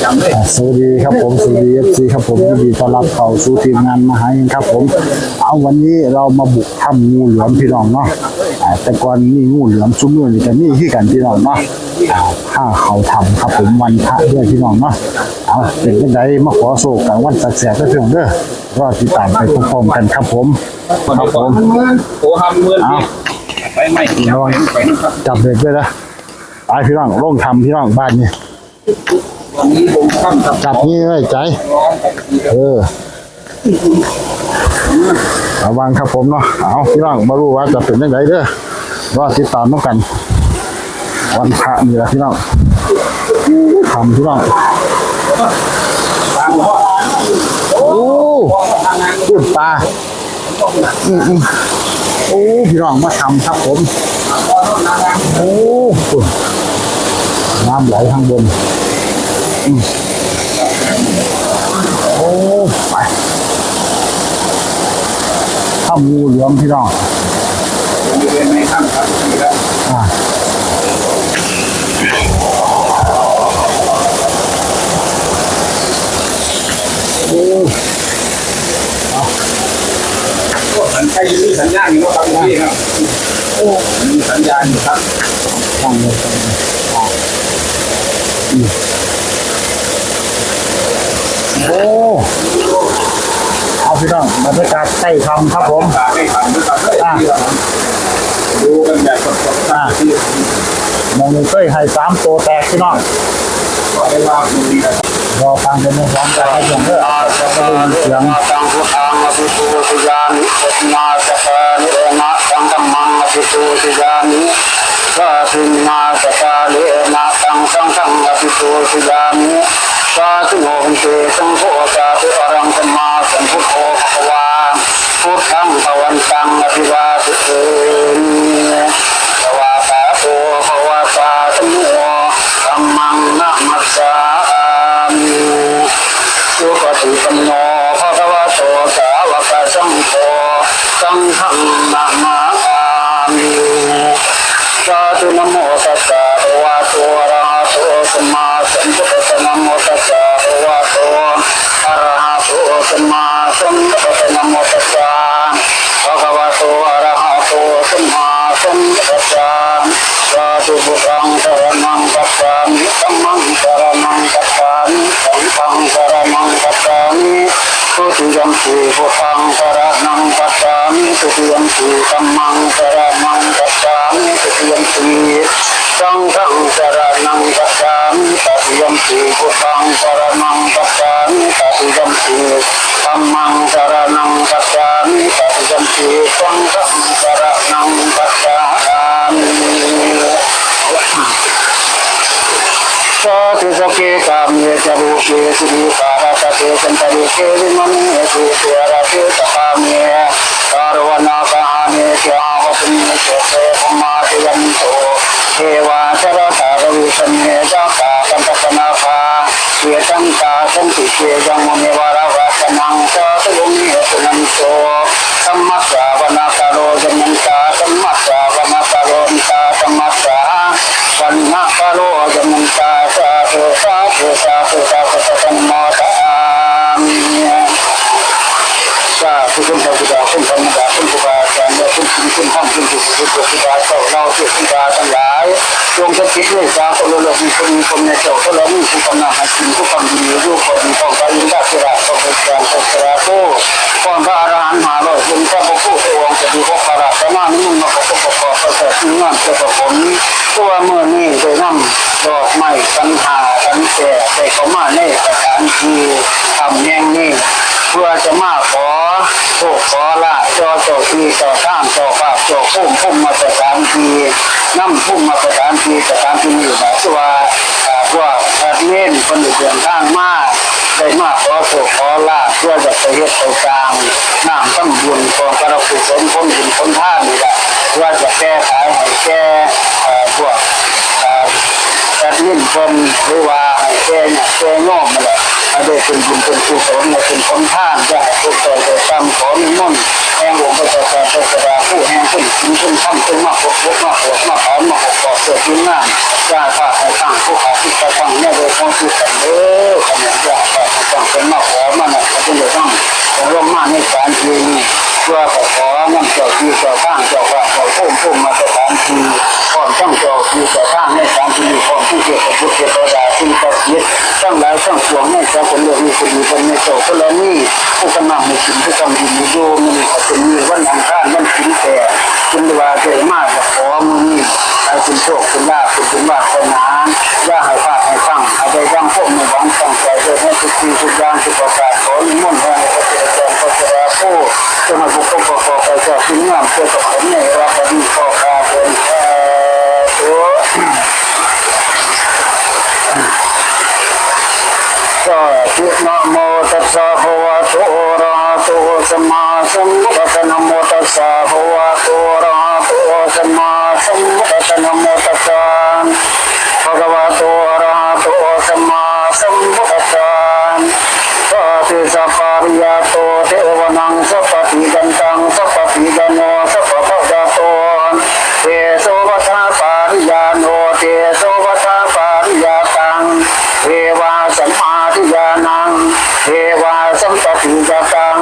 ອ່າ ສະຫວັດດີຄັບຜົມ ສະຫວັດດີ ເອັຟຊີ ຄັບຜົມ ຍິນດີຕ້ອນຮັບເຂົ້າສູ່ທີມງານມະຫາເຮັງຄັບຜົມ. ເອົາ ວັນນີ້ເຮົາມາບຸກຖ້ຳງູເຫຼືອມພີ່ນ້ອງເນາະ. ອ່າ ແຕ່ກ່ອນມີງູເຫຼືອມ ຊຸມມື້ນີ້ກະມີຄືກັນພີ່ນ້ອງເນາະ. ອ່າ ພາເຂົ້າຖ້ຳຄັບຜົມ ວັນພະເດີພີ່ນ້ອງເນາະ. ເອົາ ເປັນຈັ່ງໃດ ມາຂໍໂຊກກາງວັນແສກໆເດີພີ່ນ້ອງເດີ. ລໍຕິດຕາມໄປພ້ອມໆກັນຄັບຜົມ. ຄັບຜົມ ໂຕຫຳເມີນ ເອົາ ໄປໄໝ ຈັບເບັດເລີຍນະ. ໄປພີ່ນ້ອງ ລົງຖ້ຳພີ່ນ້ອງ ບາດນີ້ ຈັບນີ້ໄວ້ໃຈ ເອີ ລະວັງຄັບຜົມເນາະ. ເອົາ ພີ່ນ້ອງ ບໍ່ຮູ້ວ່າຈະເປັນຈັ່ງໃດເດີ ລໍຕິດຕາມນຳກັນ. ວັນພະນີ້ລະພີ່ນ້ອງ ຖ້ຳພີ່ນ້ອງ. ໂອ້ ພຸ້ນປາ ອືມໆ ໂອ້ ພີ່ນ້ອງ ມາຖ້ຳຄັບຜົມ. ໂອ້ ພຸ້ນ ນ້ຳໄຫຼທາງບົນ. ອືມ ໂອ້ ໄປ ຖ້ຳງູເຫຼືອມພີ່ນ້ອງ. ອ່າ ໂອ້ ໂອ້ ສັນໄຊມີສັນຍານຢູ່ເນາະຄັບພີ່ນ້ອງ. ໂອ້ ມີສັນຍານຢູ່ຄັບ ຟັງເລີຍ ອືມ ໂອ້ ເອົາ ພີ່ນ້ອງ ບັນຍາກາດໃຕ້ຖ້ຳຄັບຜົມ. ອ່າ ອ່າ ໝ່ອງນີ້ເຄີຍໃຫ້ສາມໂຕແຕກພີ່ນ້ອງ. ລໍຟັງເປັນເລື່ອງຂອງການໃຫ້ເບິ່ງເດີ ຈະໄດ້ຍິນສຽງ. ຕັງ ພຸດທັງ ອະພິປູຊະຍາມິ ເອມາສະກາເລນະ ຕັງ ທຳມັງ ອະພິປູຊະຍາມິ ຊາທຸມາສະກາເລນະ ຕັງ ສັງຄັງ ອະພິປູຊະຍາມິ ສາທຸໂນ ພັນເຕ ສັງໂຄ ສາທຸ ອະລະຫັງ ສຳມາສຳພຸດໂທ ພະຄະວາ ພຸດທັງ ພະວັນຕັງ ອະພິວາເທມິ ສະວາກາໂຕ ພະຄະວະຕາ ທຳໂມ ທຳມັງ ນະມັດສາມິ ສຸປະຕິປັນໂນ ພະຄະວະໂຕ ສາວະກະສັງໂຄ ສັງຄັງ ນະມາມິ ສາທຸ ນະໂມຕັດສະ ພະຄະວະໂຕ ອະລະຫະໂຕ ສຳມາສຳພຸດທັດສະ ນະໂມຕັດສະ ພະຄະວະໂຕ ອະລະຫະໂຕ ສຳມາສຳພຸດທັດສະ ນະໂມຕັດສະ ພະຄະວະໂຕ ອະລະຫະໂຕ ສຳມາສຳພຸດທັດສະ ສາທຸ ພຸດທັງ ສະຣະນັງ ກັດສາມິ ທຳມັງ ສະຣະນັງ ກັດສາມິ ສັງຄັງ ສະຣະນັງ ກັດສາມິ ທຸຕິຍຳປີ ພຸດທັງ ສະຣະນັງ ກັດສາມິ ທຸຕິຍຳປີ ທຳມັງ ສະຣະນັງ ກັດສາມິ ທຸຕິຍຳປີ ສັງຄັງ ສະຣະນັງ ກັດສາມິ ຕະຕິຍຳປີ ພຸດທັງ ສະຣະນັງ ກັດສາມິ ຕະຕິຍຳປີ ທຳມັງ ສະຣະນັງ ກັດສາມິ ຕະຕິຍຳປີ ສັງຄັງ ສະຣະນັງ ກັດສາມິ ສາທຸ ສັກເກ ກາເມ ຈະ ຮູເປ ປຸລິ ກາລະ ສະເຕ ຈັນຕະລິເກ ວິມານ ເອ ເທ ເສ ອາຣາ ເຊ ຕະ ກາເມ ກາໂລ ວະນາ ຄະຫາ ເມ ສິ ຫາ ວັດຖຸ ເມ ເສ ເສ ພະມາ ຈະຍັນໂຕ ເທວາ ຈະລະ ທາ ລະວິ ສະເມ ຍັກ ຂາ ກັນທະກະ ນາຄາ ເຄ ທັນຕາ ສັນຕິ ເກ ຍັງ ມຸນີ ວາລະ ວັດຕະນັງ ສາທຸ ໂອ ເມ ສຸ ນັນໂຕ ທຳມະສາວະນະກາໂລ ຍະ ມັນຕາ ທຳມະສາວະນະກາໂລ ຍະ ມັນຕາ ທຳມະສາ ວັນນະກາໂລ ຍະ ມັນຕາ ສາທຸ ສາທຸ ສາທຸ ສາທຸ ສາທຸ ອະນຸໂມທາມິ ສາທຸ ຄຸນພະບິດາ ຄຸນທຳມະດາ ຄຸນຄູບາອາຈານ ແລະ ຄຸນສິນ ຄຸນທຳ ຄຸນເທບ ຄຸນເທວະດາ ເຈົ້າເຫຼົ່າເທບທິດາທັງຫຼາຍ ຈົ່ງສະຖິດເມດຕາ ຄົນລະໂລກ ມີຄົນມີຄົນແມ່ເຈົ້າ ທະລະມີຜູ້ກຳນາໃຫ້ກິນ ຜູ້ກຳດີຢູ່ ຢູ່ກໍດີ ພ້ອມພະອິນທາທິລາດ ພ້ອມພະຈັນ ພ້ອມພະອາລະຫັນຫ້າຮ້ອຍອົງ ພະພຸດທະອົງຈະດີ ພະລາຊະນານິມົນ ມາປະສົບປະກອບ ປະເສີດງາມເກີດປະຜົນ ຄືວ່າມື້ນີ້ໄດ້ນຳດອກໄມ້ຂັນຫ້າຂັນແປດ ໄດ້ເຂົ້າມາໃນສະຖານທີ່ຖ້ຳແຫ່ງນີ້ ເພື່ອຈະມາຂໍໂຊກຂໍລາບຕໍ່ເຈົ້າທີ່ເຈົ້າທາງ ເຈົ້າພາບເຈົ້າພູມ ພູມມະສະຖານທີ່ ນຳພູມມະສະຖານທີ່ ສະຖານທີ່ນີ້ລະ ຄືວ່າ ອ່າ ພວກແອດມິນເພິ່ນໄດ້ເດີນທາງມາ ໄດ້ມາຂໍໂຊກຂໍລາບ ເພື່ອຈະໄປເຮັດໄປສ້າງນ້ຳທຳບຸນ ກອງກະລະກຸສົນ ຜົນບຸນຜົນທານນີ້ລະ ເພື່ອຈະແກ່ຂາຍໃຫ້ແກ່ ເອີ ພວກ ເອີ ແອດມິນເພິ່ນ ຫຼືວ່າໃຫ້ ແກ່ຍາດແກ່ໂຍມນັ້ນແຫຼະ ໃຫ້ໄດ້ເປັນບຸນເປັນກຸສົນ ໃຫ້ເປັນຜົນທານ ຢ່າໃຫ້ຕົກດ້ອຍຕໍ່ຕ່ຳ. ຂໍນິມົນແຫ່ງອົງພະເຈົ້າຂ້າພະເຈົ້າ ຜູ້ແຫ່ງຄຸນສິນຄຸນທຳ ເຊິ່ງມາພົບມາປວດມາຖອນ ມາອົບກອດເພື່ອຄຸນງາມ ຢ່າໃຫ້ພາດໃຫ້ພັງ ຜູ້ຂ້າສິດຕະພັງ ແນວໃດຂອງສິດກັນເດີ. ຂະແໜງຢ່າໃຫ້ພາດໃຫ້ພັງ ເພິ່ນມາຂໍມານັ້ນ ເພິ່ນໄດ້ນຳ ອົບລວມມາໃນສານທີ່ນີ້ ເພື່ອຂໍນຳເຈົ້າທີ່ເຈົ້າທາງ ເຈົ້າຟ້າເຈົ້າພູມ ພູມມາສະຖານທີ່ ພ້ອມທັງເຈົ້າທີ່ເຈົ້າທາງໃນສານທີ່ນີ້ ພ້ອມທັງເທບບຸດເທວະດາ ສິ່ງສັກສິດທັງຫຼາຍທັງປວງໃນສາກົນໂລກນີ້ ກໍດີເພິ່ນແມ່ເຈົ້າທໍລະນີ ຜູ້ກຳນຳໃຫ້ກິນ ຜູ້ກຳດິນໃຫ້ຢູ່. ມື້ນີ້ກໍເປັນມື້ວັນອັງຄານ ວັນສິນແປດ ເພິ່ນວ່າໄດ້ມາຂໍມື້ນີ້ ໃຫ້ເປັນໂຊກເປັນລາພ ເປັນບຸນວາສະໜາ ຢ່າໃຫ້ພາດໃຫ້ພັງ ໃຫ້ໄດ້ດັ່ງຄວາມມຸ່ງຫວັງຕັ້ງໃຈໄວ້ໃນທຸກສິ່ງທຸກຢ່າງທີ່ປະກາດ. ຂໍນິມົນແຫ່ງພະເດຊະຈອມພະຊະລາໂພ ຈົ່ງໃຫ້ບຸກຄົນປະກອບໄປຈາກຄຸນງາມເກີດກັບຜົນໃນລາບອັນນີ້ຂໍກາບເປັນສາທຸ ສາທຸ. ນະໂມຕັດສະ ພະວະໂຕ ອະລະຫະໂຕ ສຳມາສຳພຸດທັດສະ ນະໂມຕັດສະ ພະວະໂຕ ອະລະຫະໂຕ ສຳມາສຳພຸດທັດສະ ນະໂມຕັດສະ ພະຄະວະໂຕ ອະລະຫະໂຕ ສຳມາສຳພຸດທັດສະ ສາທິສາປະລິຍະໂຕ ເທວະນັງ ສະປະຕິຍັນຕັງ ສະປະຕິຍາໂນ ສະປະພະຍາໂຕ ເທໂສ ວັດຖາປະລິຍາໂນ ເທໂສ ວັດຖາປະລິຍະຕັງ ເທວາສະມາທິຍານັງ ເທວາສຳປະຕິຍະຕັງ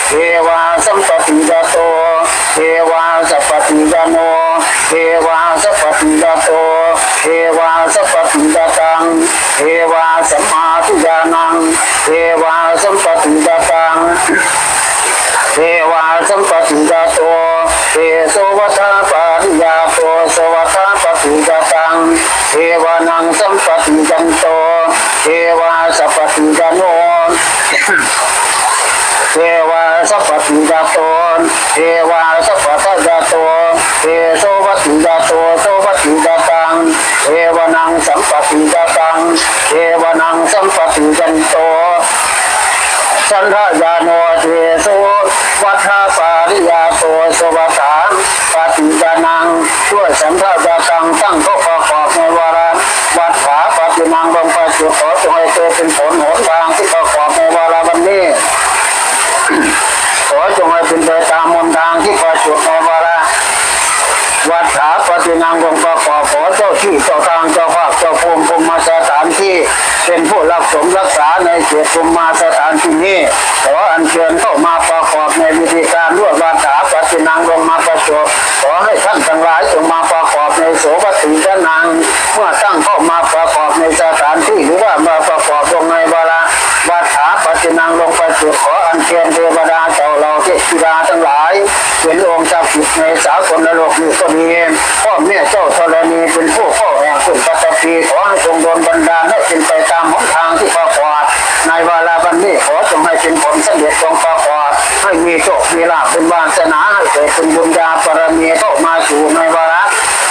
ເທວາສຳປະຕິຍາໂຕ ເທວາສະປະຕິຍາໂນ ເທວາສະປະຕິຍາໂຕ ເທວາສະປະຕິຍາຕັງ ເທວາສະມາທິຍານັງ ເທວາສຳປະຕິຍາຕັງ ເທວາສຳປະຕິຍາໂຕ ເທໂສ ວັດຖາປະລິຍາໂຕ ໂສ ວັດຖາປະຕິຍາຕັງ ເທວານັງ ສຳປະຕິຍັນໂຕ ເທວາສະປະຕິຍາໂນ ເທວາສະປະຕິຍາໂຕ ເທວາສະປະທະຍາໂຕ ເທໂສວັດຕິຍາໂຕ ໂສວັດຕິຍາຕັງ ເທວານັງ ສຳປະຕິຍາຕັງ ເທວານັງ ສຳປະຕິຍັນໂຕ ສັນທະຍາໂນ ເທໂສ ວັດຖາປະລິຍາໂຕ ໂສວັດຖາປະຕິຍານັງ ດ້ວຍສັນທະຍາຕັງ ຕັ້ງເຂົ້າປະກອບໃນວາລະ ວັດຖາປະຕິນັງ ລົງປະຈຸດ ຂໍຈົ່ງໃຫ້ເກີດເປັນຜົນຫົນທາງທີ່ປະກອບໃນວາລະວັນນີ້ ຂໍຈົ່ງໃຫ້ເປັນໄປຕາມຫົນທາງທີ່ປະຈຸດໃນວາລະ ວັດຖາປະຕິນັງ ລົງປະກອບ ຂໍເຈົ້າທີ່ເຈົ້າທາງ ເຈົ້າພາກເຈົ້າພູມ ພູມມະສະຖານທີ່ ເປັນຜູ້ຮັກສົມຮັກສາໃນເຂດພູມມະສະຖານທີ່ນີ້ ຂໍອັນເຊີນເຂົ້າມາປະກອບໃນວິທີການດ້ວຍວັດຖາປະຕິນັງ ລົງມາປະຈຸດ ຂໍໃຫ້ທ່ານທັງຫຼາຍຈົ່ງມາປະກອບໃນໂສວັດຕິຍານັງ ເມື່ອຕັ້ງເຂົ້າມາປະກອບໃນສະຖານທີ່ ຫຼືວ່າມາປະກອບລົງໃນວາລະ ວັດຖາປະຕິນັງ ລົງປະຈຸດ ຂໍອັນເຊີນເທວະດາເຈົ້າເຫຼົ່າເທບທິດາທັງຫຼາຍ ເປັນອົງສັກສິດໃນສາກົນນະໂລກນີ້ກໍດີ ພ້ອມແມ່ເຈົ້າທໍລະນີເປັນຜູ້ເຝົ້າແຫ່ງພື້ນປະຖະພີ ຂໍຈົ່ງດົນບັນດານໃຫ້ເປັນໄປຕາມຫົນທາງທີ່ປະກອບໃນວາລະວັນນີ້ ຂໍຈົ່ງໃຫ້ເປັນຜົນສຳເລັດຈົ່ງປະກອບ ໃຫ້ມີໂຊກມີລາບເປັນວາສະໜາ ໃຫ້ເກີດເປັນບຸນຍາບາລະມີເຂົ້າມາສູ່ໃນວາລະ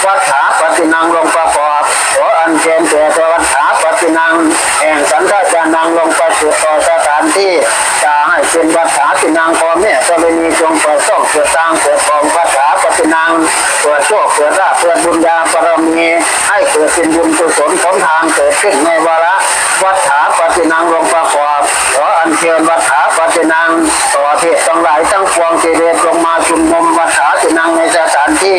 ວັດຖາປະຕິນັງ ລົງປະກອບ ຂໍອັນເຊີນແກ່ວັດຖາປະຕິນັງ ແຫ່ງສັນທະຍານັງ ລົງປະຈຸດຕໍ່ສະຖານທີ່ ຢ່າໃຫ້ເປັນວັດຖາຕິນັງ ພໍ່ແມ່ທໍລະນີຈົ່ງເປີດຊ່ອງເປີດທາງເປີດຂອງວັດຖາປະຕິນັງ ເປີດໂຊກເປີດລາບເປີດບຸນຍາບາລະມີ ໃຫ້ເກີດເປັນບຸນກຸສົນຜົນທາງເກີດຂຶ້ນໃນວາລະ ວັດຖາປະຕິນັງ ລົງປະກອບ ຂໍອັນເຊີນວັດຖາປະຕິນັງ ຕໍ່ເທບທັງຫຼາຍທັງປວງທີ່ເດດລົງມາຊຸມນຸມວັດຖາຕິນັງໃນສະຖານທີ່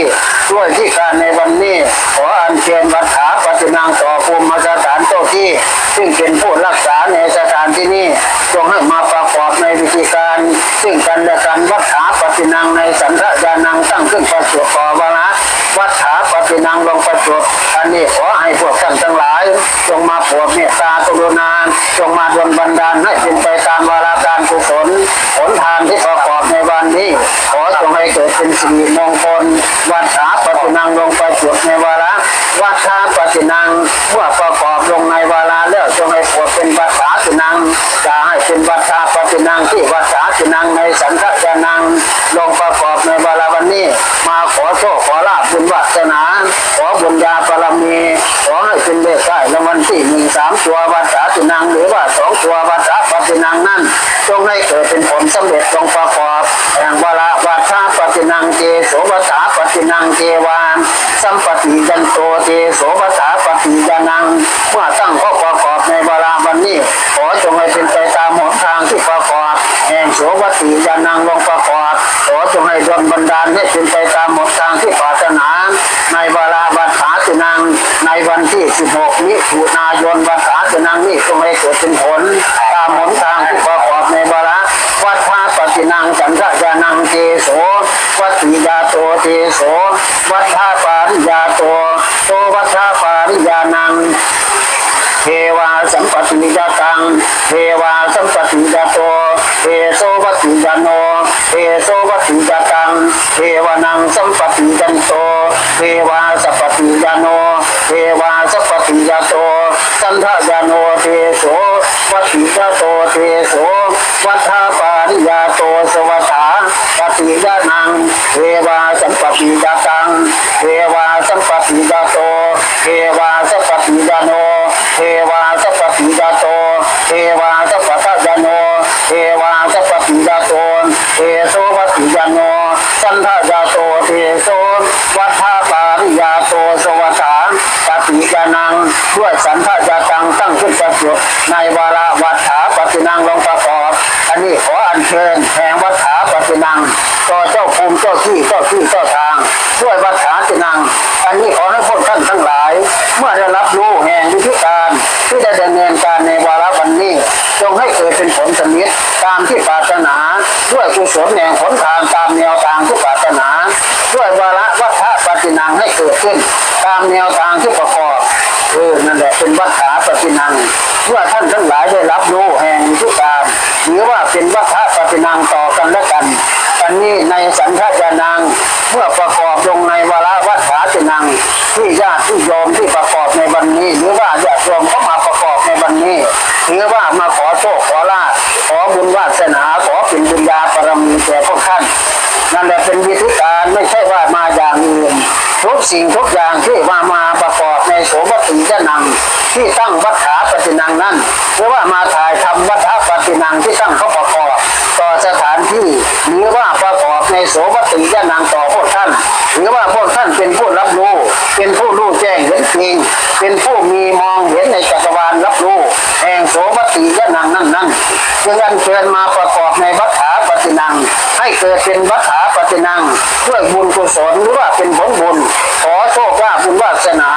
ດ້ວຍທີ່ການໃນວັນນີ້ ຂໍອັນເຊີນວັດຖາປະຕິນັງຕໍ່ພູມມະສະຖານເຈົ້າທີ່ ຊຶ່ງເປັນຜູ້ຮັກສາໃນສະຖານທີ່ນີ້ ຈົ່ງໃຫ້ມາປະກອບໃນວິທີການ ຊຶ່ງກັນແລະກັນ ວັດຖາປະຕິນັງ ໃນສັນທະຍານັງ ຕັ້ງຂຶ້ນປະຈຸດຂໍວາລະ ວັດຖາປະຕິນັງ ລົງປະຈຸດ ອັນນີ້ຂໍໃຫ້ພວກທ່ານທັງຫຼາຍ ຈົ່ງມາໂປດເມດຕາກະລຸນາ ຈົ່ງມາດົນບັນດານໃຫ້ເປັນໄປຕາມວາລະການກຸສົນ ຜົນທານທີ່ປະກອບໃນວັນນີ້ ຂໍຈົ່ງໃຫ້ເກີດເປັນສິລິມົງຄົນ ວັດຖາປະຕິນັງ ລົງປະຈຸດໃນວາລະ ວັດຖາປະຕິນັງ ເມື່ອປະກອບລົງໃນວາລະແລ້ວ ຈົ່ງໃຫ້ປວດເປັນວັດຖາຕິນັງ ຢ່າໃຫ້ເປັນວັດຖາປະຕິນັງ ທີ່ວັດຖາຕິນັງ ໃນສັນທະຍານັງ ລົງປະກອບໃນວາລະວັນນີ້ ມາຂໍໂຊກຂໍລາບບຸນວາສະໜາ ຂໍບຸນຍາບາລະມີ ຂໍໃຫ້ເປັນເລກທ້າຍລາງວັນທີໜຶ່ງ ສາມຕົວ ວັດຖາຕິນັງ ຫຼືວ່າສອງຕົວ ວັດຖາປະຕິນັງນັ້ນ ຈົ່ງໃຫ້ເກີດເປັນຜົນສຳເລັດ ຈົ່ງປະກອບແຫ່ງວາລະ ວັດຖາປະຕິນັງ ເຕ ໂສ ວັດຖາປະຕິນັງ ເທວາ ສຳປະຕິຍັນໂຕ ເຕ ໂສ ວັດຖາປະຕິຍານັງ ເມື່ອຕັ້ງເຂົ້າປະກອບ ໃນວາລະວັນນີ້ ຂໍຈົ່ງໃຫ້ເປັນໄປຕາມຫົນທາງທີ່ປະກອບແຫ່ງໂສວັດຕິຍານັງລົງປະກອບ. ຂໍຈົ່ງໃຫ້ດົນບັນດານໃຫ້ເປັນໄປຕາມຫົນທາງທີ່ປາດຖະໜາ ໃນວາລະວັດຖາຕິນັງ ໃນວັນທີສິບຫົກ ມິຖຸນາຍົນ ວັດຖາຕິນັງນີ້ ຈົ່ງໃຫ້ເກີດເປັນຜົນຕາມຫົນທາງທີ່ປະກອບໃນວາລະວັດຖາປະຕິນັງ ສັນທະຍານັງ ເທໂສ ວັດຕິຍາໂຕ ເທໂສ ວັດຖາປາລິຍາໂຕ ໂຕ ວັດຖາປາລິຍານັງ ເທວາສຳປະຕິຍະຕັງ ເທວາສຳປະຕິຍະໂຕ ເທໂສວັດຕິຍາໂນ ເທໂສວັດຕິຍະຕັງ ເທວານັງສຳປະຕິຍັນໂຕ ເທວາສຳປະຕິຍາໂນ ເທວາສຳປະຕິຍະໂຕ ສັນທະຍາໂນ ເທໂສວັດຕິຍະໂຕ ເທໂສ ວັດຖາປາລິຍາໂຕ ໂສວັດຖາປະຕິຍານັງ ເທວາສຳປະຕິຍະຕັງ ເທວາສຳປະຕິຍາໂຕ ເທວາສຳປະຕິຍາໂນ ເທວາສຳປະຕິຍາໂຕ ເທວາສຳປະທະຍາໂນ ເທວາສຳປະຕິຍາໂຕ ເທໂສວັດຕິຍາໂນ ສັນທະຍາໂຕ ເທໂສວັດຖາປາລິຍາໂຕ ໂສວັດຖາປະຕິຍານັງ ດ້ວຍສັນທະຍາຕັງ ຕັ້ງຂຶ້ນປະຈຸດໃນວາລະວັດຖາປະຕິນັງລົງປະກອບ. ອັນນີ້ຂໍອັນເຊີນແຫ່ງວັດຖາປະຕິນັງ ຕໍ່ເຈົ້າພູມເຈົ້າທີ່ ເຈົ້າທີ່ເຈົ້າທາງ ດ້ວຍວັດຖາຕິນັງ. ອັນນີ້ຂໍໃຫ້ພວກທ່ານທັງຫຼາຍ ເມື່ອໄດ້ຮັບຮູ້ແຫ່ງວິທີການທີ່ໄດ້ດຳເນີນການໃນວາລະວັນນີ້ ຈົ່ງໃຫ້ເກີດເປັນຜົນສຳເລັດຕາມທີ່ປາດຖະໜາ ດ້ວຍກຸສົນແຫ່ງຜົນທານຕາມແນວທາງທີ່ປາດຖະໜາ ດ້ວຍວາລະວັດຖະປະຕິນັງໃຫ້ເກີດຂຶ້ນຕາມແນວທາງທີ່ປະກອບ. ເອີ ນັ້ນແຫຼະເປັນວັດຖາປະຕິນັງ. ເມື່ອທ່ານທັງຫຼາຍໄດ້ຮັບຮູ້ແຫ່ງວິທີການ ຫຼືວ່າເປັນວັດຖະປະຕິນັງຕໍ່ກັນແລະກັນ ອັນນີ້ໃນສັນທະຍານັງ ເມື່ອປະກອບລົງໃນວາລະວັດຖາຕິນັງ ທີ່ຍາດທີ່ໂຍມທີ່ປະກອບໃນວັນນີ້ ຫຼືວ່າຍາດໂຍມເຂົ້າມາປະກອບໃນວັນນີ້ ຖືວ່າມາຂໍໂຊກຂໍລາບ ຂໍບຸນວາສະໜາ ຂໍເປັນບຸນຍາບາລະມີແກ່ພວກທ່ານ. ນັ້ນແຫຼະເປັນວິທີການ ໄມ່ໃຊ່ວ່າມາຢ່າງອື່ນ. ທຸກສິ່ງທຸກຢ່າງທີ່ວ່າມາປະກອບໃນໂສວັດຕິຍານັງ ທີ່ຕັ້ງວັດຖາປະຕິນັງນັ້ນ ຫຼືວ່າມາຖ່າຍທຳວັດຖະປະຕິນັງທີ່ຕັ້ງເຂົ້າປະກອບຕໍ່ສະຖານທີ່ ຫຼືວ່າປະກອບໃນໂສວັດຕິຍານັງຕໍ່ພວກທ່ານ ຫຼືວ່າພວກທ່ານເປັນຜູ້ຮັບຮູ້ ເປັນຜູ້ຮູ້ແຈ້ງເຫັນຈິງ ເປັນຜູ້ມີມອງເຫັນໃນຈັກກະວານຮັບຮູ້ແຫ່ງໂສວັດຕິຍານັງນັ້ນໆ ຈຶ່ງອັນເຊີນມາປະກອບໃນວັດຖາປະຕິນັງ ໃຫ້ເກີດເປັນວັດຖາປະຕິນັງ ດ້ວຍບຸນກຸສົນ ຫຼືວ່າເປັນຜົນບຸນ. ຂໍໂຊກລາບບຸນວາສະໜາ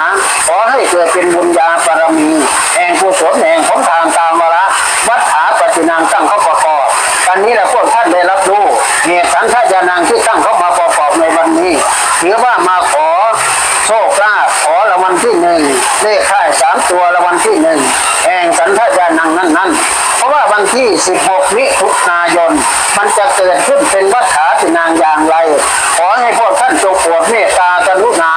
ຂໍໃຫ້ເກີດເປັນບຸນຍາບາລະມີ ແຫ່ງກຸສົນແຫ່ງຜົນທານຕາມວາລະວັດຖາປະຕິນັງຕັ້ງເຂົ້າປະກອບ. ອັນນີ້ລະພວກທ່ານໄດ້ຮັບຮູ້ເຫດສັນທະຍານັງທີ່ຕັ້ງເຂົ້າມາປະກອບໃນວັນນີ້ ຖືວ່າມາຂໍໂຊກລາບ ຂໍລາງວັນທີໜຶ່ງ ເລກທ້າຍສາມຕົວລາງວັນທີໜຶ່ງ ແຫ່ງສັນທະຍານັງນັ້ນໆ. ເພາະວ່າວັນທີສິບຫົກ ມິຖຸນາຍົນ ມັນຈະເກີດຂຶ້ນເປັນວັດຖາຕິນັງຢ່າງໃດ ຂໍໃຫ້ພວກທ່ານຈົ່ງໂປດເມດຕາກະລຸນາ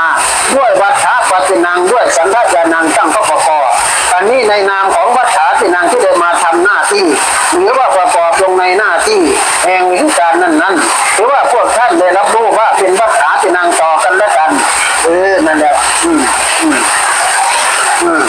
ດ້ວຍວັດຖາປະຕິນັງ ດ້ວຍສັນທະຍານັງຕັ້ງເຂົ້າປະກອບ. ອັນນີ້ໃນນາມຂອງວັດຖາຕິນັງທີ່ໄດ້ມາທຳໜ້າທີ່ ຫຼືວ່າປະກອບລົງໃນໜ້າທີ່ແຫ່ງວິທີການນັ້ນໆ ຖືວ່າພວກທ່ານໄດ້ຮັບຮູ້ວ່າເປັນວັດຖາຕິນັງຕໍ່ກັນແລະກັນ. ເອີ ນັ້ນແຫຼະ ອືມ ອືມ ອືມ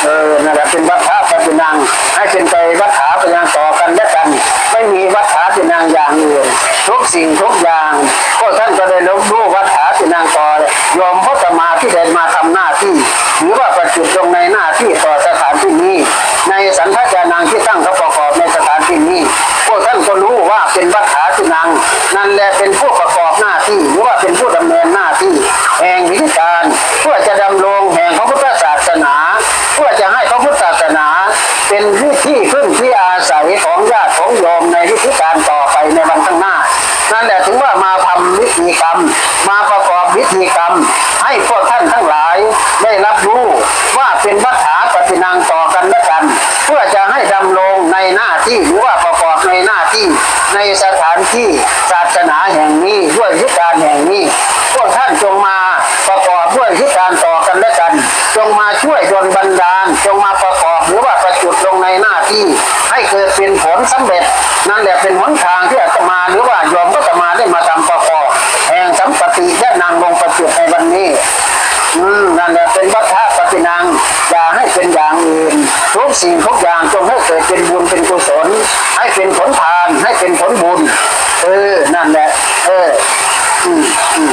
ເອີ ນັ້ນແຫຼະ ເປັນວັດຖາປະຕິນັງ ໃຫ້ເປັນໄປວັດຖາປະຕິນັງຕໍ່ກັນແລະກັນ ໄມ່ມີວັດຖາຕິນັງຢ່າງອື່ນ. ທຸກສິ່ງທຸກຢ່າງ ພວກທ່ານກໍໄດ້ຮັບຮູ້ວັດຖາຕິນັງຕໍ່ໂຍມພວກອາດຕະມາທີ່ໄດ້ມາທຳໜ້າທີ່ ຫຼືວ່າປະຈຸດລົງໃນໜ້າທີ່ຕໍ່ສະຖານທີ່ນີ້ ໃນສັນທະຍານັງທີ່ຕັ້ງເຂົ້າປະກອບໃນສະຖານທີ່ນີ້ ພວກທ່ານກໍຮູ້ວ່າເປັນວັດຖາຕິນັງ ນັ້ນແຫຼະເປັນຜູ້ປະກອບໜ້າທີ່ ຫຼືວ່າເປັນຜູ້ດຳເນີນໜ້າທີ່ແຫ່ງວິທີການ ເພື່ອຈະດຳລົງແຫ່ງພະພຸດທະສາສະໜາ ເພື່ອຈະໃຫ້ພະພຸດທະສາສະໜາເປັນທີ່ ທີ່ເພິ່ງທີ່ອາໄສຂອງຍາດຂອງໂຍມໃນວິທີການຕໍ່ໄປໃນວັນຂ້າງໜ້າ. ນັ້ນແຫຼະ ຖືວ່າມາທຳພິທີກຳ ມາປະກອບພິທີກຳ ໃຫ້ພວກທ່ານທັງຫຼາຍໄດ້ຮັບຮູ້ວ່າເປັນວັດຖາປະຕິນັງຕໍ່ກັນແລະກັນ ເພື່ອຈະໃຫ້ດຳລົງໃນໜ້າທີ່ ຫຼືວ່າປະກອບໃນໜ້າທີ່ ໃນສະຖານທີ່ສາສະໜາແຫ່ງນີ້ ດ້ວຍວິທີການແຫ່ງນີ້. ພວກທ່ານຈົ່ງມາປະກອບດ້ວຍວິທີການຕໍ່ກັນແລະກັນ ຈົ່ງມາຊ່ວຍດົນບັນດານ ຈົ່ງມາປະກອບ ຫຼືວ່າປະຈຸດລົງໃນໜ້າທີ່ ໃຫ້ເກີດເປັນຜົນສຳເລັດ. ນັ້ນແຫຼະເປັນຫົນທາງທີ່ອາດຕະມາ ຫຼືວ່າໂຍມອາດຕະມາໄດ້ມາທຳປະກອບແຫ່ງສຳປະຕິຍານັງລົງປະຈຸດໃນວັນນີ້. ອືມ ນັ້ນແຫຼະເປັນວັດຖະປະຕິນັງ ຢ່າໃຫ້ເປັນຢ່າງອື່ນ. ທຸກສິ່ງທຸກຢ່າງຈົ່ງໃຫ້ເກີດເປັນບຸນເປັນກຸສົນ ໃຫ້ເປັນຜົນທານ ໃຫ້ເປັນຜົນບຸນ. ເອີ ນັ້ນແຫຼະ ເອີ ອືມ ອືມ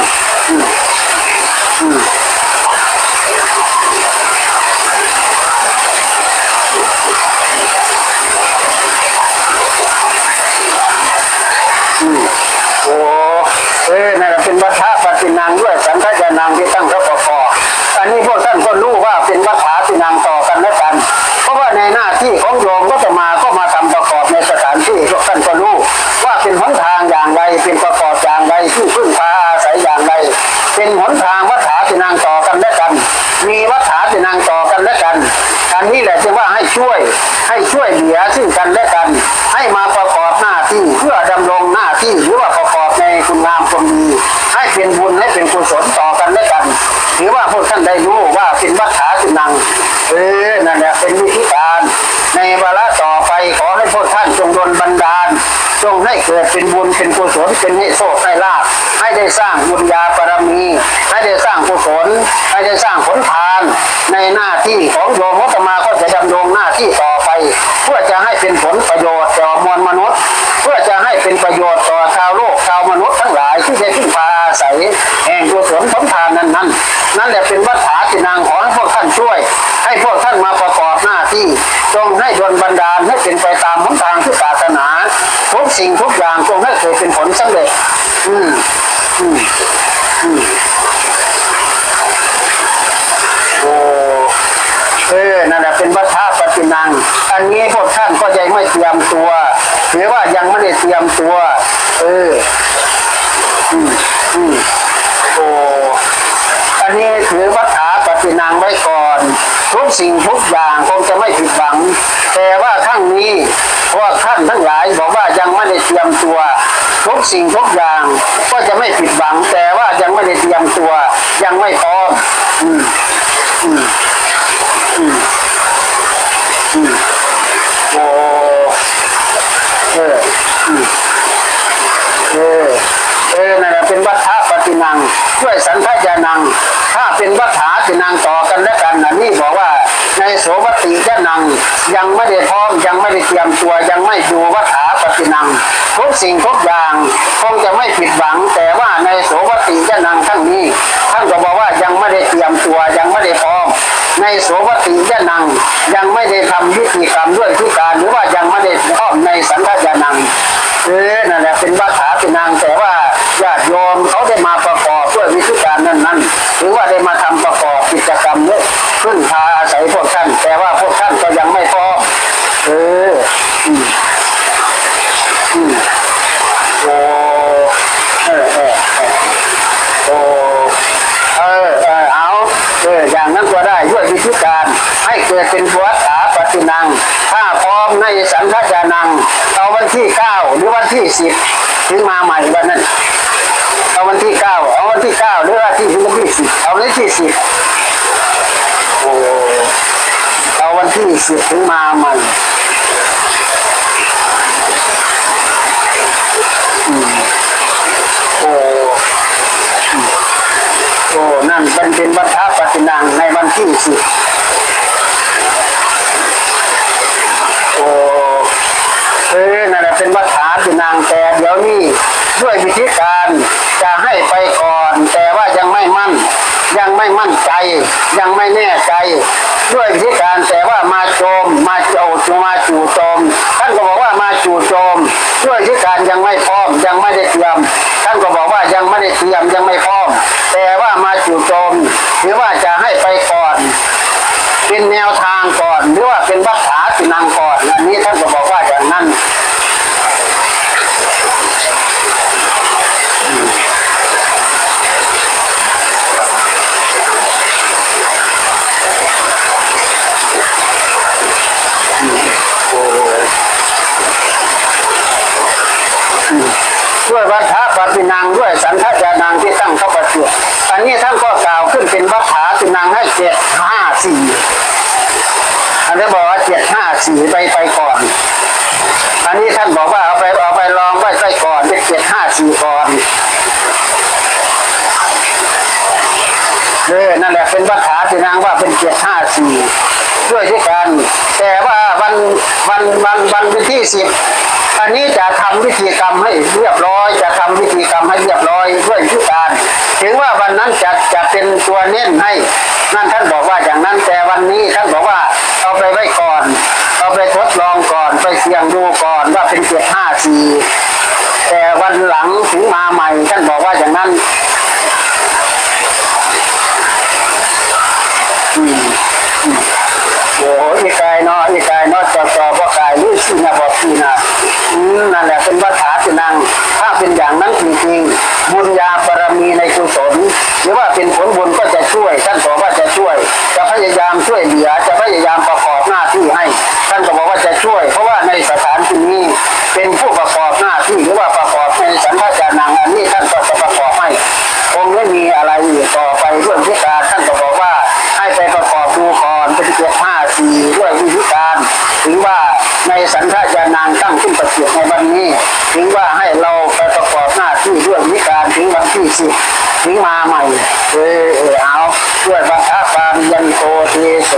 ເອີ ນັ້ນລະເປັນວັດຖະປະຕິນັງດ້ວຍສັນທະຍານັງທີ່ຕັ້ງເຂົ້າປະກອບ. ອັນນີ້ພວກທ່ານກໍຮູ້ວ່າເປັນວັດຖະທີ່ນັ່ງຕໍ່ກັນແລະກັນ ເພາະວ່າໃນໜ້າທີ່ຂອງໂຍມກໍຈະມາ ກໍມາທຳປະກອບໃນສະຖານທີ່ ພວກທ່ານກໍຮູ້ວ່າເປັນຫົນທາງຢ່າງໃດ ເປັນປະກອບຢ່າງໃດ ທີ່ເພິ່ງພາອາໄສຢ່າງໃດ ເປັນຫົນທາງວັດຖະທີ່ນັ່ງຕໍ່ກັນແລະກັນ ມີວັດຖະທີ່ນັ່ງຕໍ່ກັນແລະກັນ. ອັນນີ້ແຫຼະຈຶ່ງວ່າໃຫ້ຊ່ວຍ ໃຫ້ຊ່ວຍເຫຼືອຊຶ່ງກັນແລະກັນ ໃຫ້ມາປະກອບໜ້າທີ່ເພື່ອດຳລົງໜ້າທີ່ ຫຼືວ່າປະກອບໃນຄຸນງາມຄວາມດີ ໃຫ້ເປັນບຸນ ໃຫ້ເປັນກຸສົນຕໍ່ກັນແລະກັນ. ຖືວ່າພວກທ່ານໄດ້ຮູ້ວ່າເປັນວັດຖະທີ່ນັ່ງ. ເອີ ນັ້ນແຫຼະເປັນວິທີການ. ໃນວາລະຕໍ່ໄປ ຂໍໃຫ້ພວກທ່ານຈົ່ງດົນບັນດານ ຈົ່ງໃຫ້ເກີດເປັນບຸນເປັນກຸສົນ ເປັນໃຫ້ໂຊກໃຫ້ລາບ ໃຫ້ໄດ້ສ້າງບຸນຍາບາລະມີ ໃຫ້ໄດ້ສ້າງກຸສົນ ໃຫ້ໄດ້ສ້າງຜົນທານ. ໃນໜ້າທີ່ຂອງໂຍມອາດຕະມາກໍຈະດຳລົງໜ້າທີ່ຕໍ່ໄປ ເພື່ອຈະໃຫ້ເປັນຜົນປະໂຫຍດຕໍ່ມວນມະນຸດ ເພື່ອຈະໃຫ້ເປັນປະໂຫຍດຕໍ່ຊາວໂລກ ຊາວມະນຸດທັງຫຼາຍທີ່ໄດ້ເພິ່ງພາອາໄສແຫ່ງກຸສົນຜົນທານນັ້ນໆ. ນັ້ນແຫຼະເປັນວັດຖະທີ່ນັ່ງ. ຂໍໃຫ້ພວກທ່ານຊ່ວຍ ໃຫ້ພວກທ່ານມາປະກອບໜ້າທີ່ ຈົ່ງໃຫ້ດົນບັນດານໃຫ້ເປັນໄປຕາມຫົນທາງທີ່ປາດຖະໜາ ທຸກສິ່ງທຸກຢ່າງຈົ່ງໃຫ້ເກີດເປັນຜົນສຳເລັດ. ອືມ ອືມ ອືມ ໂອ້ ເອີ ນັ້ນແຫຼະເປັນວັດຖະປະຕິນັງ. ອັນນີ້ພວກທ່ານກໍຍັງໄມ່ຕຽມຕົວ ຫຼືວ່າຍັງບໍ່ໄດ້ຕຽມຕົວ. ເອີ ອືມ ອືມ ໂອ້ ອັນນີ້ຖືວັດຖະປະຕິນັງໄວ້ກ່ອນ. ທຸກສິ່ງທຸກຢ່າງຄົງຈະໄມ່ຜິດຫວັງ ແຕ່ວ່າຄັ້ງນີ້ພວກທ່ານທັງຫຼາຍບອກວ່າຍັງບໍ່ໄດ້ຕຽມຕົວ. ທຸກສິ່ງທຸກຢ່າງກໍຈະໄມ່ຜິດຫວັງ ແຕ່ວ່າຍັງບໍ່ໄດ້ຕຽມຕົວ ຍັງໄມ່ພ້ອມ. ອືມ ອືມ ອືມ ອືມ ໂອ້ ເອີ ອືມ ເອີ ເອີ ນັ້ນລະເປັນວັດຖະປະຕິນັງ ດ້ວຍສັນທະຍານັງ. ຖ້າເປັນວັດຖະທີ່ນັ່ງຕໍ່ກັນແລະກັນ ອັນນີ້ບອກວ່າ ໃນໂສວັດຕິຍະນັງ ຍັງບໍ່ໄດ້ພ້ອມ ຍັງບໍ່ໄດ້ຕຽມຕົວ ຍັງໄມ່ຢູ່ວັດຖະປະຕິນັງ. ທຸກສິ່ງທຸກຢ່າງຄົງຈະໄມ່ຜິດຫວັງ ແຕ່ວ່າໃນໂສວັດຕິຍະນັງຄັ້ງນີ້ ທ່ານກໍບອກວ່າຍັງບໍ່ໄດ້ຕຽມຕົວ ຍັງບໍ່ໄດ້ພ້ອມ. ໃນໂສວັດຕິຍະນັງ ຍັງບໍ່ໄດ້ທຳພິທີກຳດ້ວຍວິທີການ ຫຼືວ່າຍັງບໍ່ໄດ້ພ້ອມໃນສັນທະຍານັງ. ເອີ ນັ້ນແຫຼະເປັນວັດຖະທີ່ນັ່ງ ແຕ່ວ່າຍາດໂຍມເຂົາໄດ້ມາປະກອບດ້ວຍວິທີການນັ້ນໆ ຫຼືວ່າໄດ້ມາທຳປະກອບກິດຈະກຳນີ້ ເພິ່ງພາອາໄສພວກທ່ານ ແຕ່ວ່າພວກທ່ານກໍຍັງໄມ່ພ້ອມ. ເອີ ອືມ ອືມ ໂອ້ ເອີ ເອີ ເອີ ໂອ້ ເອີ ເອີ ເອົາ ເອີ ຢ່າງນັ້ນກໍໄດ້ ດ້ວຍວິທີການໃຫ້ເກີດເປັນວັດຖະປະຕິນັງ. ຖ້າພ້ອມໃນສັນທະຍານັງ ເອົາວັນທີເກົ້າ ຫຼືວັນທີສິບ ເຖິງມາໃໝ່ວັນນັ້ນ. ເອົາວັນທີເກົ້າ ເອົາວັນທີເກົ້າ ຫຼືວ່າທີ ຫຼືວັນທີສິບ ເອົາວັນທີສິບ ໂອ້ ເອົາວັນທີສິບເຖິງມາໃໝ່. ອືມ ໂອ້ ອືມ ໂອ້ ນັ້ນເປັນ ເປັນວັດຖະປະຕິນັງໃນວັນທີສິບ. ໂອ້ ເອີ ນັ້ນແຫຼະເປັນວັດຖະທີ່ນັ່ງ ແຕ່ດຽວນີ້ດ້ວຍວິທີການຈະໃຫ້ໄປກ່ອນ ແຕ່ວ່າຍັງໄມ່ໝັ້ນ ຍັງໄມ່ໝັ້ນໃຈ ຍັງໄມ່ແນ່ໃຈ ດ້ວຍວິທີການ ແຕ່ວ່າມາໂຈມ ມາເຈົ້າ ມາຈູ່ໂຈມ. ທ່ານກໍບອກວ່າມາຈູ່ໂຈມ ດ້ວຍວິທີການຍັງໄມ່ພ້ອມ ຍັງໄມ່ໄດ້ຕຽມ. ທ່ານກໍບອກວ່າຍັງບໍ່ໄດ້ຕຽມ ຍັງໄມ່ພ້ອມ ແຕ່ວ່າມາຈູ່ໂຈມ ຫຼືວ່າຈະໃຫ້ໄປກ່ອນ ເປັນແນວທາງກ່ອນ ຫຼືວ່າເປັນວັດຖະທີ່ນັ່ງກ່ອນ. ອັນນີ້ທ່ານກໍບອກວ່າຢ່າງນັ້ນ. ໂອ້ ອືມ ດ້ວຍວັດຖະປະຕິນັງ ດ້ວຍສັນທະຍານັງທີ່ຕັ້ງເຂົ້າປະຕິບັດ. ອັນນີ້ທ່ານກໍກ່າວຂຶ້ນເປັນວັດຖະທີ່ນັ່ງໃຫ້ເຈັດຫ້າສີ່ ອັນນີ້ບອກວ່າເຈັດຫ້າສີ່ໄປ ໄປກ່ອນ. ອັນນີ້ທ່ານບອກວ່າເອົາໄປ ເອົາໄປລອງໄວ້ ໄວ້ກ່ອນ ເປັນເຈັດຫ້າສີ່ກ່ອນ. ເອີ ນັ້ນແຫຼະ ເປັນວັດຖະທີ່ນັ່ງວ່າເປັນເຈັດຫ້າສີ່ ດ້ວຍຄືກັນ. ແຕ່ວ່າວັນ ວັນ ວັນ ວັນທີສິບ ອັນນີ້ຈະທຳພິທີກຳໃຫ້ລຽບລ້ອຍ ຈະທຳພິທີກຳໃຫ້ລຽບລ້ອຍດ້ວຍຄືກັນ. ເຖິງວ່າວັນນັ້ນຈະ ຈະເປັນຕົວເນັ້ນໃຫ້ ນັ້ນທ່ານບອກວ່າຢ່າງນັ້ນ, ແຕ່ວັນນີ້ທ່ານບອກວ່າເອົາໄປໄວ້ກ່ອນ, ເອົາໄປທົດລອງກ່ອນ, ໄປສ່ຽງດູກ່ອນວ່າເປັນເຈັດຫ້າສີ່. แต่วันหลังถึงมาใหม่ ท่านบอกว่าอย่างนั้น อืม อืม โอ้ อีกายเนาะ อีกายเนาะ จอจอบ่กาย หรือสินะบ่สินะ อืม นั่นแหละ เป็นวัฏฏะที่นั่ง ถ้าเป็นอย่างนั้นจริงๆ บุญญาบารมีในกุศล หรือว่าเป็นผลบุญก็จะช่วย ท่านบอกว่าจะช่วย จะพยายามช่วยเหลือ จะพยายามประกอบหน้าที่ให้ ท่านก็บอกว่าจะช่วย เพราะว่าในสถานที่นี้เป็นผู้ประกอบหน้าที่ หรือว่าประกอบในสันทญาณัง อันนี้ท่านก็จะประกอบให้ คงไม่มีอะไรอีกต่อไปด้วยวิธีการ ท่านก็บอกว่าให้ไปประกอบดูก่อน เป็นเจ็ดห้าสี่ ด้วยวิธีการ ถึงว่าในสันทญาณังตั้งขึ้นประเสริฐในวันนี้ ถึงว่าให้เราไปประกอบหน้าที่ด้วยวิธีการ ถึงวันที่สิบ ถึงมาใหม่ เออ เออ เอา ด้วยวัฏฏะปาริยันโต เตโส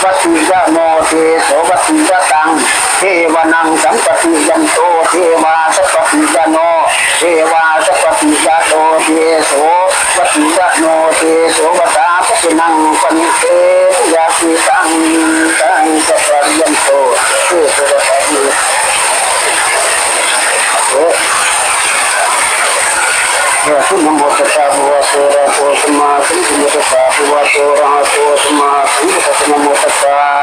วัตติยะโน เตโส วัตติยะตัง เทวานัง สัมปติยันโต เทวา สัพพติยะโน เทวา สัพพติยะโน เตโส วัตติยะโน เตโส วัฏฏะปะตินัง ปันเต ยะติตัง ตัง สัพพะริยันโต เตโส วัตติ เออ เออ นะโมตัสสะ ภะคะวะโต อะระหะโต สัมมาสัมพุทธัสสะ ภะคะวะโต อะระหะโต สัมมาสัมพุทธัสสะ นะโมตัสสะ